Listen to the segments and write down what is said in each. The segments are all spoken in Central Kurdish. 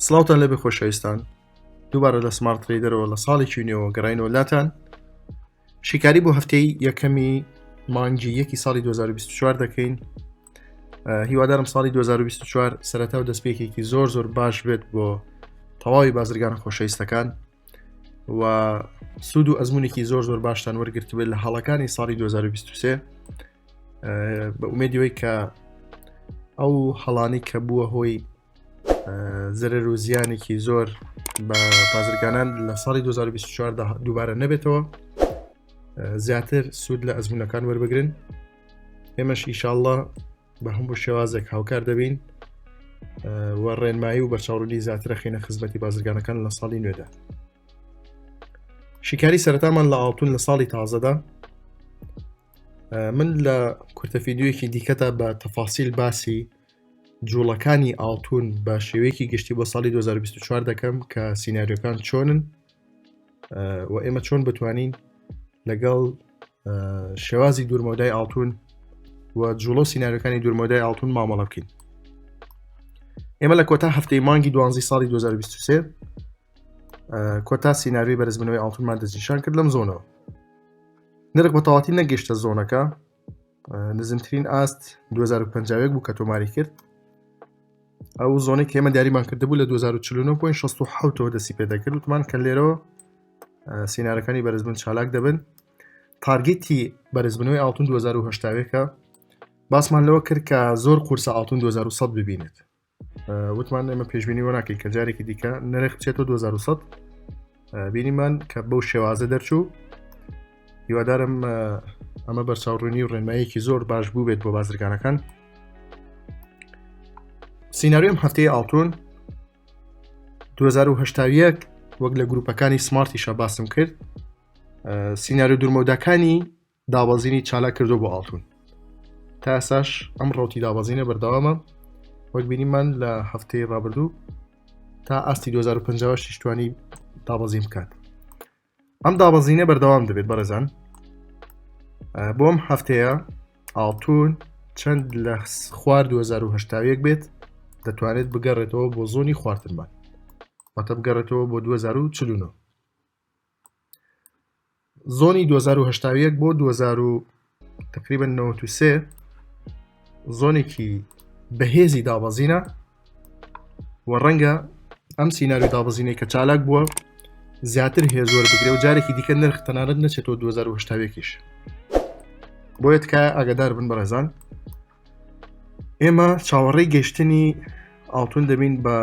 سڵاوتان لەبێ خۆشەویستان دووبارە لە سمارت ترەیدەرەوە لە ساڵێکی نوێوە گەڕینەوە لاتان شیکاری بۆ هەفتەی یەکەمی مانگی یەکی ساڵی 2024 دەکەین هیوادارم ساڵی 2024 سەرەتا و دەستپێکێکی زۆر زۆر باش بێت بۆ تەواوی بازرگانە خۆشەویستەکان و سوود و ئەزمونێکی زۆر زۆر باشتان وەرگرتبێت لە هەڵەکانی ساڵی 2023 بە ئومێدیەوەی کە ئەو هەڵانی کە بووە هۆی زەرەر و زیانێکی زۆر بە بازرگانان لە ساڵی 2024 دووبارە نەبێتەوە زیاتر سوود لە ئەزمونونەکان وەربگرن ئێمەش ئیشاءاللە بە هەموو شێوازێک هاوکار دەبین و ڕێنمایی و بەرچاوڕوونی زیاترە خینە خزمەتی بازرگانەکان لە ساڵی نوێدا شیکاری سەرەتامان لە ئاڵتون لە ساڵی تازەدا من لە کورتە فیددیوەکی دیکەدا بە تەفاسیل باسی جوڵەکانی ئاڵتون بە شێوەیەکی گشتی بۆ ساڵی 2024 دەکەم کە سینناریۆکان چۆنن و ئێمە چۆن بتوانین لەگەڵ شێوازی دوورمەودای ئاڵتون و جوڵە و سینناریۆکانی دوورمەودای ئاڵتون مامەڵە بکەین ئێمە لە کۆتا هەفتەی مانگی دوانزی ساڵی 2023 کۆتا سیناریۆی بەرزبوونەوەی ئاڵتونمان دەستنیشان کرد لەم زۆنەوە نرخ بە تەواتی نەگەشتە زۆنەکە نزمترین ئاست 2051 بوو کە تۆماری کرد ئەو زۆنێک ئێمە دیاریمان کردبوو لە 2049.67ەوە دەستی پێ دەکرد وتمان کە لێرەوە سینارەکانی بەرزبوون چالاک دەبن target ی بەرزبوونەوەی ئاڵتون 2010ەکە باسمان لەوە کرد کە زۆر قورسە ئاڵتون 2100 ببینێت وتمان ئێمە پێشبینی وە ناکەین کە جارێکی دیکە نرخ بچێتەوە 2100 بینیمان کە بەو شێوازە دەرچوو هیوادارم ئەمە بەرچاوڕوونی و ڕێنمایەکی زۆر باش بوو بێت بۆ بازرگانەکان سیناریۆم هەفتەی ئاڵتون 2081 وەک لە گروپەکانی سمارتیشە باسم کرد سیناریۆ دوورمەوداکانی دابەزینی چالاک کردو بۆ ئاڵتون تا ئێستاش ئەم ڕوتی دابەزینە بەردەوامە وەک بینیمان لە هەفتەی ڕابردوو تا ئاستی 2050 توانی دابەزین بکات ئەم دابەزینە بەردەوام دەبێت بەڕێزان بۆم هەفتەیە ئاڵتون چەند لە خوار 2081 بێت دەتوانێت بگەڕێتەوە بۆ زۆنی خواردنمان واتە بگەڕێتەوە بۆ 2049 زۆنی 2081 بۆ 2000 تقریبا 93 زۆنێکی بەهێزی دابەزینە و ڕەنگە ئەم سیناریۆ دابەزینەی کە چالاک بووە زیاتر هێز وەربگرێ و جارێکی دیکە نرخ تەنانەت نەچێتەوە 2081یش بۆیە تکایە ئاگادار بن بەڕێزان ئێمە چاوەڕێی گەشتنی ئاڵتون دەبین بە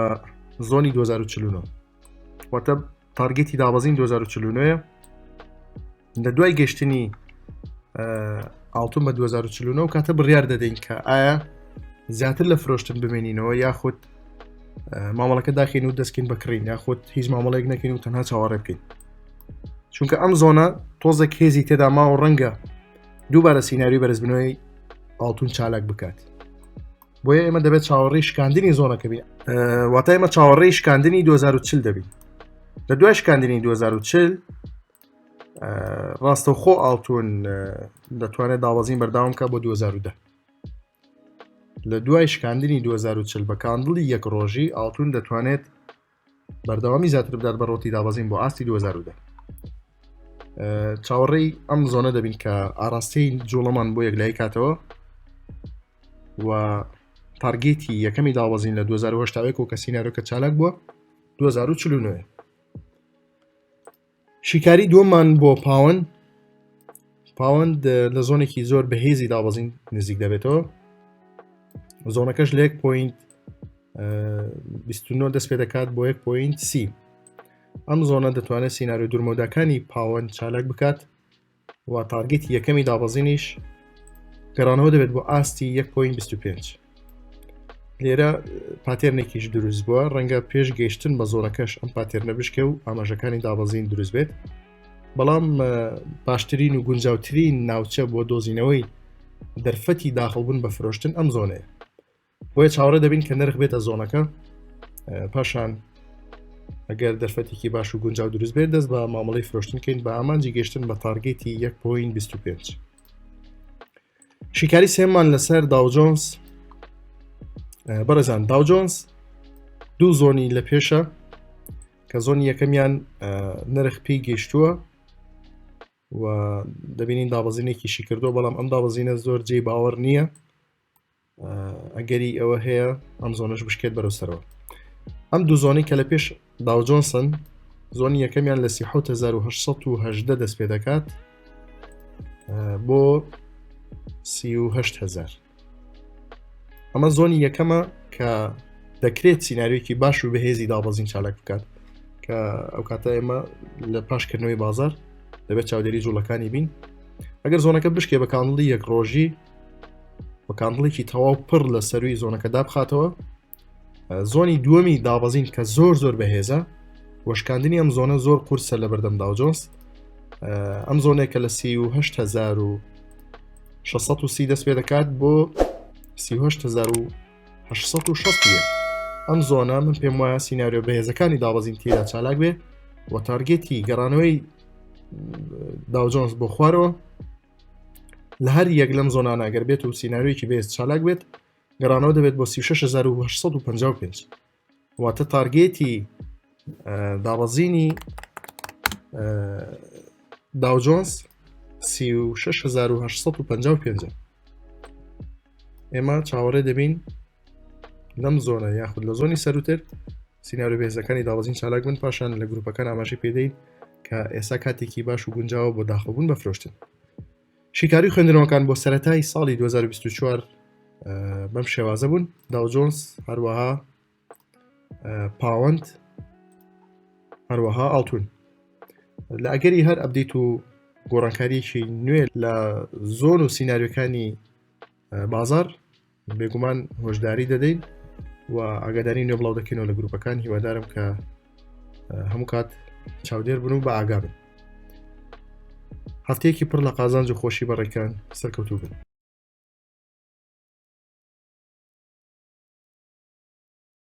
زۆنی 2049 واتە target ی دابەزین 2049 لە دوای گەشتنی ئاڵتون بە 2049 کاتە بڕیار دەدەین کە ئایا زیاتر لە فرۆشتن بمێنینەوە یاخود مامەڵەکە داخین و دەستکەین بەکڕین یاخود هیچ مامەڵێک نەکەین و تەنها چاوەڕێ بکەین چونکە ئەم زۆنە تۆزێک هێزی تێدا ما و ڕەنگە دووبارە سیناریۆی بەرزبنەوەی ئاڵتون چالاک بکات بۆیە ئێمە دەبێت چاوەڕێی شکاندنی زۆنەکە بین واتە ئێمە چاوەڕێی شکاندنی 2040 دەبین لە دوای شکاندنی 2040 ڕاستەوخۆ ئاڵتون دەتوانێت داوەزین بەرداوام کە بۆ 2010 لە دوای شکاندنی 2040 بە candle ی یەک ڕۆژی ئاڵتون دەتوانێت بەردەوامی زیاتر بدات بە ڕۆتی دابەزین بۆ ئاستی 2010 چاوەڕێی ئەم زۆنە دەبین کە ئاراستەی جوڵەمان بۆ یەکلایی کاتەوە و target ی یەکەمی دابەزین لە 2010 و کە سیناریۆکە چالاک بووە 2049 شیکاری دووەممان بۆ پاوەند پاوەند لە زۆنێکی زۆر بەهێزی دابەزین نزیک دەبێتەوە زۆنەکەش لە یەک point 29 دەست پێ دەکات بۆ یەک point سی ئەم زۆنە دەتوانێت سیناریۆ دوورمەوداکانی پاوەند چالاک بکات و target ی یەکەمی دابەزینیش گەڕانەوە دەبێت بۆ ئاستی 1.25 لێرە pattern ێکیش دروست بووە ڕەنگە پێش گەیشتن بە زۆنەکەش ئەم pattern ە بشکێ و ئاماژەکانی دابەزین دروست بێت بەڵام باشترین و گونجاوترین ناوچە بۆ دۆزینەوەی دەرفەتی داخڵبوون بە فرۆشتن ئەم زۆنەیە بۆیە چاوەڕێ دەبین کە نرخ بێتە زۆنەکە پاشان ئەگەر دەرفەتێکی باش و گونجاو دروست بێت دەست بە مامەڵی فرۆشتن کەین بە ئامانجی گەشتن بە target ی 1.25 شیکاری سێمان لەسەر داوجۆنس بەڕێزان داوجۆنس. دوو zone ی لە پێشە کە zone ی یەکەمیان نرخ پێی گەیشتووە و دەبینین دابەزینێکیشی کردو بەڵام ئەم دابەزینە زۆر جێی باوەڕ نییە ئەگەری ئەوە هەیە ئەم zone ەش بشکێت بەرەو سەرەوە. ئەم دوو zone ی کە لە پێش داو جۆنسن zone ی یەکەمیان لە 1970 دەست پێ دەکات بۆ 38000 ئەمە zone ی یەکەمە کە دەکرێت سیناریۆکی باش و بەهێزی دابەزین چالاک بکات کە ئەو کاتە ئێمە لە پاشکردنەوەی بازار دەبێت چاودێری جوڵەکانی بین ئەگەر zone ەکە بشکێ بە candle ی یەک ڕۆژی و candle ێکی تەواو پڕ لە سەروی zone ەکە دابخاتەوە zone ی دووەمی دابەزین کە زۆر زۆر بەهێزە وەشکاندنی ئەم zone ە زۆر قورسە لە بەردەم داوجۆنس ئەم zone ێکە لە 38630 دەست پێ دەکات بۆ 38861 ئەم zone ە من پێم وایە سیناریۆ بەهێزەکانی دابەزین تێدا چالاک بێ و target ی گەڕانەوەی داوجۆنس بۆ خوارەوە لە هەر یەک لەم zone انە گەر بێت و سیناریۆیەکی بەهێز چالاک بێت گەڕانەوە دەبێت بۆ 36855 واتە target ی دابەزینی داوجۆنس 36855 ئێمە چاوەڕێ دەبین لەم zone ە یاخود لە zone ی سەروتر سیناریۆ بەهێزەکانی دابەزین چالاک بن پاشان لە گروپەکان ئاماژەی پێدەین کە ئێستا کاتێکی باش و گونجاوە بۆ داخڵبوون بە فرۆشتن. شیکاری خوێندنەوەکان بۆ سەرەتای ساڵی 2024 بەم شێوازە بوون داو جۆنس هەروەها پاوەند هەروەها ئاڵتون لە ئەگەری هەر update و گۆڕانکاریەکی نوێ لە zone و سیناریۆکانی بازار بێگومان هۆشداری دەدەین و ئاگاداری نوێ بڵاو دەکەینەوە لە گروپەکان هیوادارم کە هەموو کات چاودێر بن و بە ئاگا بن هەفتەیەکی پڕ لە قازانج و خۆشی بەڕێکان سەرکەوتوو بن.